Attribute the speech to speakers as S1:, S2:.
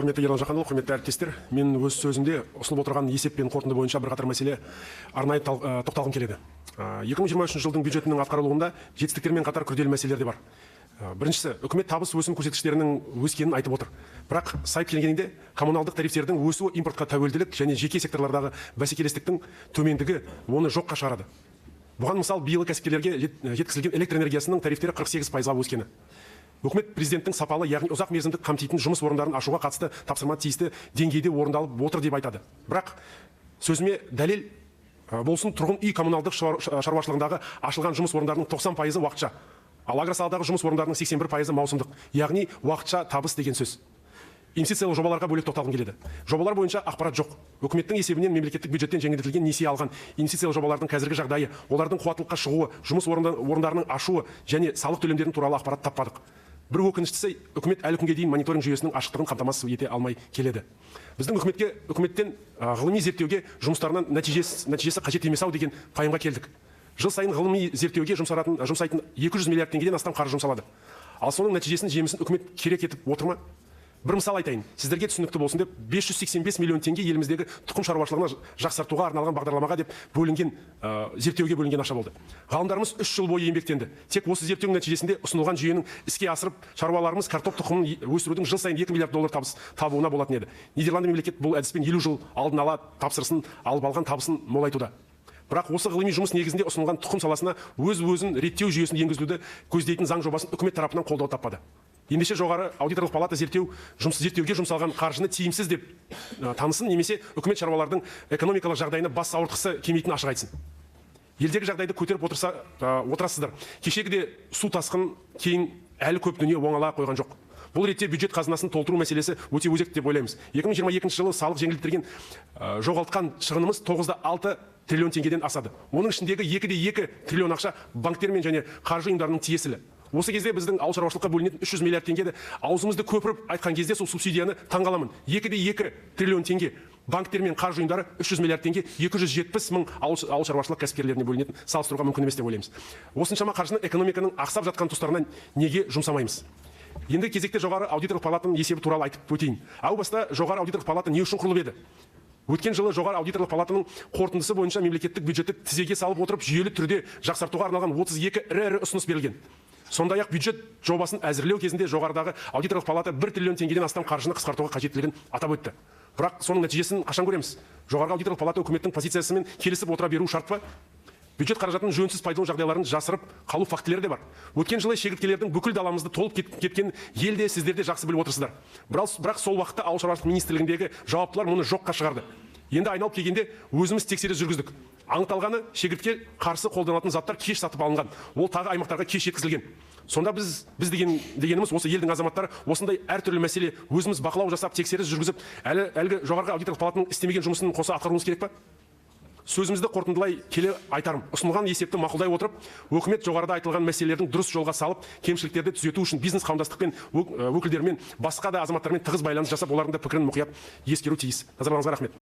S1: Құрметті Ерлан Жақанұлы, құрметті әріптестер, мен өз сөзімде ұсынылып отырған есеп пен қорытынды бойынша бірқатар мәселе арнайы тоқталғым келеді. 2023 жылдың бюджетінің атқарылуында жетістіктермен қатар күрделі мәселелер де бар. Біріншісі, үкімет табыс өсім көрсеткіштерінің өскенін айтып отыр. Бірақ сайып келгенде коммуналдық тарифтердің өсуі импортқа тәуелділік және жеке секторлардағы бәсекелестіктің төмендігі оны жоққа шығарады. Бұған мысал биыл кәсіпкерлерге жеткізілген электр энергиясының тарифтері 48%-ға өскені. Үкімет президенттің сапалы, яғни ұзақ мерзімді қамтитын жұмыс орындарын ашуға қатысты тапсырма тиісті деңгейде орындалып отыр деп айтады. Бірақ сөзіме дәлел болсын, тұрғын үй коммуналдық шаруашылығындағы ашылған жұмыс орындарының 90% уақытша, ал агросаладағы жұмыс орындарының 81% маусымдық, яғни уақытша табыс деген сөз. Инвестициялық жобаларға бөлек тоқталғым келеді. Жобалар бойынша ақпарат жоқ. Үкіметтің есебінен мемлекеттік бюджеттен жеңілдетілген несие алған инвестициялық жобалардың қазіргі жағдайы, олардың қуаттылыққа шығуы, жұмыс орындарының ашуы және салық төлемдерінің туралы ақпарат таппадық. Бір өкініштісі, үкімет әлі күнге дейін мониторинг жүйесінің ашықтығын қамтамасыз ете алмай келеді. Біздің үкіметтен ғылыми зерттеуге жұмыстарынан нәтижесі қажет емес ау деген пайымға келдік. Жыл сайын ғылыми зерттеуге жұмсайтын 200 миллиард теңгеден астам қаржы жұмсалады. Ал соның нәтижесін, жемісін үкімет керек етіп отыр ма? Бір мысал айтайын, сіздерге түсінікті болсын деп 585 миллион теңге еліміздегі тұқым шаруашылығына жақсартуға арналған бағдарламаға деп бөлінген, зерттеуге бөлінген ақша болды. Ғалымдарымыз 3 жыл бойы еңбектенді. Тек осы зерттеудің нәтижесінде ұсынылған жүйенің іске асырып, шаруаларымыз картоп тұқымын өсірудің жыл сайын 2 миллиард доллар табыс табуына болатын еді. Нидерланды мемлекет бұл әдіспен 50 жыл алдын ала тапсырысын алып алған табысын молайтуда. Бірақ осы ғылыми жұмыс негізінде ұсынылған тұқым саласына өз-өзін реттеу жүйесін енгізуді көздейтін заң жобасын үкімет тарапынан қолдау таппады. Ендеше жоғары аудиторлық палата зерттеуге жұмсалған қаржыны тиімсіз деп танысын, немесе үкімет шаруалардың экономикалық жағдайына бас ауыртқысы келмейтінін ашық айтсын. Елдегі жағдайды көтеріп отырасыздар. Кешегіде су тасқын кейін әлі көп дүние оңала қойған жоқ. Бұл ретте бюджет қазынасын толтыру мәселесі өте өзекті деп ойлаймыз. 2022 жылы салық жеңілдетілген жоғалтқан шығынымыз 9,6 триллион теңгеден асады. Оның ішіндегі 2,2 триллион ақша банктер мен және қаржы ұйымдарының тиесілі. Осы кезде біздің ауыл шаруашылыққа бөлінетін 300 миллиард теңгені аузымызды көпіріп айтқан кезде сол субсидияны таңғаламын. 2,2 триллион теңге банктер мен қаржы ұйымдары 300 миллиард теңге 270 мың ауыл шаруашылық кәсіпкерлеріне бөлінетін салыстыруға мүмкін емес деп ойлаймыз. Осыншама қаржыны экономиканың ақсап жатқан тұстарына неге жұмсамаймыз? Енді кезекте жоғары аудиторлық палатаның есебі туралы айтып өтейін. Әу баста жоғары аудиторлық палата не үшін құрылып еді? Өткен жылы жоғары аудиторлық палатаның қорытындысы бойынша мемлекеттік бюджетті тізеге салып отырып жүйелі түрде жақсартуға арналған 32 ірі-ірі ұсыныс берілген. Сондай-ақ бюджет жобасын әзірлеу кезінде жоғарыдағы аудиторлық палата 1 триллион теңгеден астам қаржыны қысқартуға қажеттілігін атап өтті. Бірақ соның нәтижесін қашан көреміз? Жоғарғы аудиторлық палата үкіметтің позициясымен келісіп отыра беру шарт па? Бюджет қаражатын жөнсіз пайдалану жағдайларын жасырып қалу фактілері де бар. Өткен жылы шегірткелердің бүкіл даламызды толып кеткен елде сіздер де жақсы біліп отырсыздар. Бірақ сол уақытта ауыл шаруашылық министрлігіндегі жауаптылар мұны жоққа шығарды. Енді айналып келгенде өзіміз тексеріс жүргіздік. Анықталғаны, шегіртке қарсы қолданылатын заттар кеш сатып алынған. Ол тағы аймақтарға кеш жеткізілген. Сонда біз дегеніміз осы елдің азаматтары осындай әртүрлі мәселе өзіміз бақылау жасап, тексеріс жүргізіп, әлгі жоғарғы аудиторлық палатаның істемеген жұмысын қоса атқаруымыз керек па? Сөзімізді қорытындылай келе айтарым. Ұсынылған есепті мақұлдай отырып, өкімет жоғарыда айтылған мәселелердің дұрыс жолға салып, кемшіліктерді түзету үшін бизнес қауымдастықпен, өкілдерімен, басқа да азаматтармен тығыз байланыс жасап, олардың да пікірін мұқият ескеру тиіс. Назарларыңызға рахмет.